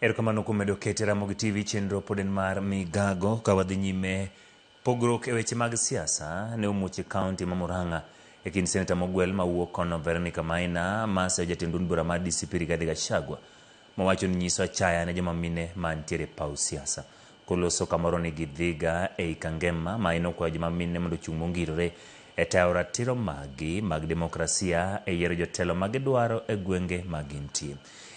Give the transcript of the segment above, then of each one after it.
Erokamano kuom medo kete Ramogi TV chenro pod en mar Migago ka wadhi nyime. Pogruok e weche mag siasa ne omuoch e kaunti ma Murang'a e kind seneta mogwel mawuok kono Veronica Maina maseyo jatend duond bura mar DCP Rigathi Gachagua mowacho ni nyiso achaya ne joma mine mantiere e paw siasa. Koloso kamoro ni Githiga ei Kangema, Maina okwayo joma mine mondo ochung' mongirore e tayo ratiro maggi mag demokrasia e yiero jotelo ma gidwaro e gwenge ma gintie.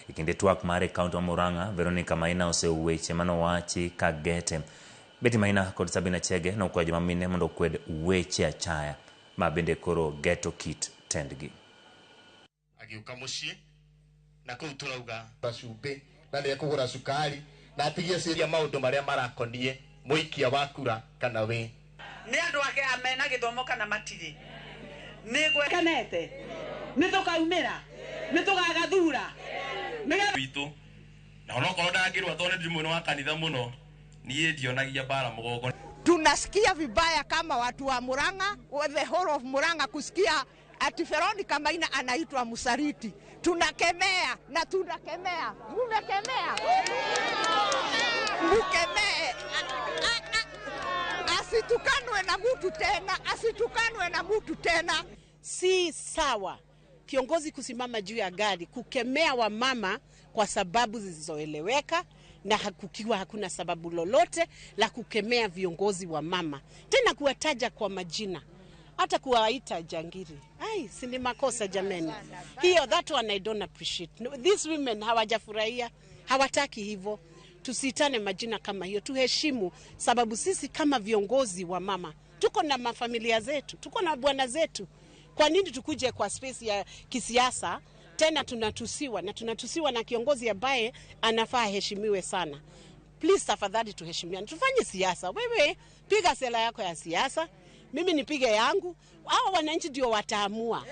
E kinde twak mare e kaunti ma Murang'a, Veronica Maina oseyo weche manowachi ka gete. Betty Maina kod Sabina Chege nokwayo joma mine mondo okwed weche achaya ma bende koro geto kit tendgi. Agĩũka mũciĩ na kũu tũrauga cumbĩ na nĩ ekũgũra cukari na atigie ciria maũndũ marĩa marakonie mũikia wa kura kana wĩ Nĩ andũ ake mena gĩthomo kana matirĩ nĩ Kenete nĩ tũkaumĩra nĩ tũgagathura nĩgetha Witũ na onokorwo ndangĩrwa tondũ nĩ mwena wa kanitha mũno niĩ ndionagia mbara mũgongo. Tunasikia vibaya kama watu wa Murang'a, the whole of Murang'a, kusikia ati Veronica Maina anaitwa msaliti. Tunakemea na tunakemea, mumekemea, mukemee, asitukanwe na mtu tena, asitukanwe na mtu tena. Si sawa kiongozi kusimama juu ya gari kukemea wamama kwa sababu zisizoeleweka na kukiwa hakuna sababu lolote la kukemea viongozi wa mama, tena kuwataja kwa majina, hata kuwaita jangiri. Ai, si ni makosa jameni? Hiyo, that one I don't appreciate. No, these women hawajafurahia, hawataki hivyo. Tusiitane majina kama hiyo, tuheshimu, sababu sisi kama viongozi wa mama tuko na mafamilia zetu, tuko na bwana zetu. Kwa nini tukuje kwa space ya kisiasa tena tunatusiwa na tunatusiwa na kiongozi ambaye anafaa aheshimiwe sana? Please, tafadhali tuheshimiane, tufanye siasa. Wewe piga sera yako ya siasa, mimi nipige yangu, hao wananchi ndio wataamua.